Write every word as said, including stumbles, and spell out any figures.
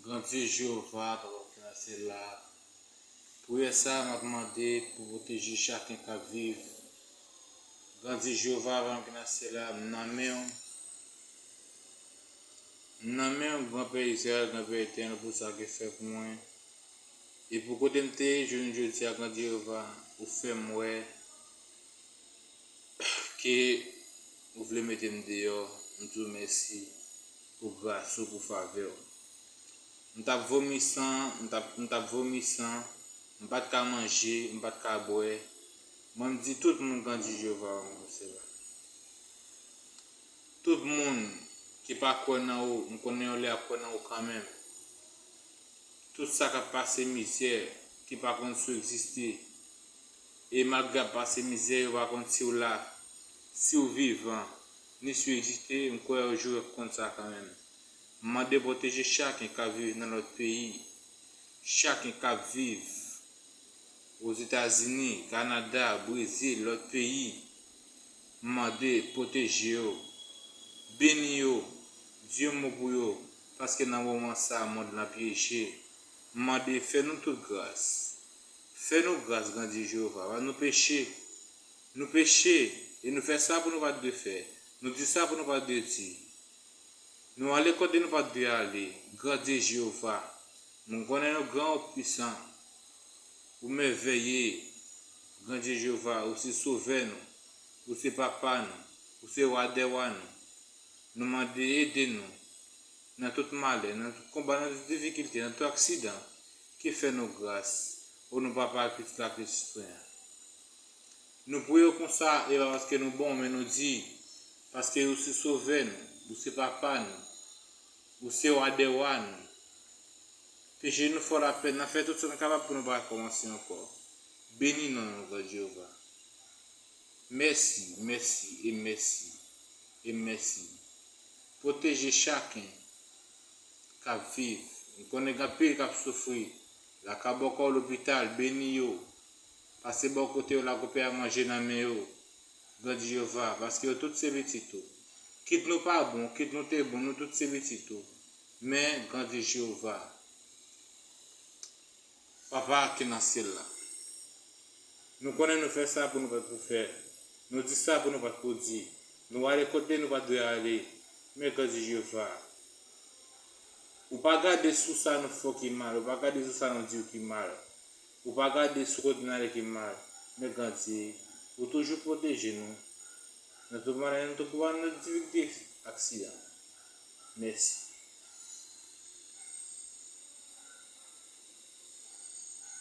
Grandye Jewova, Papa m ki nan syèl la, priyè sa a m ap mande pou pwoteje chaken k ap viv. Grandye Jewova, Papa m ki nan syèl la, m nan men w. M nan men w, Granpè Izrayèl, Granpè Etènèl, pou sa ke fè pou mwen. E pou kote m te ye jounen jodi a, Grandye Jewova, ou fè m wè ke ou vle mete m deyò, m di w mèsi pou gras ou, pou favè w. M t ap vomi san, m t ap, m t ap vomi san, m pa t ka manje, m pa t ka bwè. Mwen, m di tout moun, Grandye Jewova, m konsève. Tout moun ki pa kwè nan ou, m konnen yon lè y ap kwè nan ou kanmenm. Tout sa k ap pase mizè, ki pa konn si w egziste. E malgre y ap pase mizè, yo pa konn si w la, si w vivan, ni si w egziste, m kwè yon jou yo ap konn sa kanmenm. M mande pwoteje chaken k ap viv nan lòt peyi, chaken k ap viv Ozetazini, Kanada, Brezil, lòt peyi. M mande pwoteje yo, beni yo, di yon mo pou yo, paske nan moman sa a, mond lan pyeje. M mande fè nou tout gras. Fè nou gras, Grandye Jewova, paske nou peche. Nou peche, e nou fè sa pou nou pa t dwe fè. Nou di sa pou nou pa t dwe di. Nou ale kote nou pa t dwe ale. Grandye Jewova, mwen konnen ou gran, ou pwisan, ou mèvèye. Grandye Jewova, ou se Sovè nou, ou se Papa nou, ou se Wa dè wa nou. Nou mande ede nou nan tout malè, nan tout konba, nan tout difikilte, nan tout aksidan. Ke fè nou gras, o non Papa, Pitit la, Lespri Sen an. Nou priye w konsa, e pa paske nou bon, men nou di, paske ou se Sovè nou, ou se Papa nou, ou se Wa dè wa nou. Peche nou fè w lapèn, n ap fè tout sa nou kapab pou nou pa rekòmanse ankò. Beni non nou, Grandye Jewova. Mèsi, mèsi e mèsi e mèsi. Pwoteje chaken k ap viv. M konnen gen anpil k ap soufri. Lakay bòkò, lopital, beni yo. Pase bò kote yo la, goute a manje nan men yo. Grandye Jewova, paske yo tout se pitit ou. Kit nou pa bon, kit nou te bon, nou tout se pitit ou. Men, Grandye Jewova, Papa ki nan syèl la, nou konnen nou fè sa pou nou pa t pou fè. Nou di sa pou nou pa t pou di. Nou ale kote nou pa t dwe ale. Men, Grandye Jewova, ou pa gade sou sa nou fè w ki mal, ou pa gade sou sa nou di w ki mal, ou pa gade sou kote n ale ki mal. Men, Grandye, ou toujou pwoteje nou nan tout malè, nan tout konba, nan tout difikilte, aksidan. Mèsi.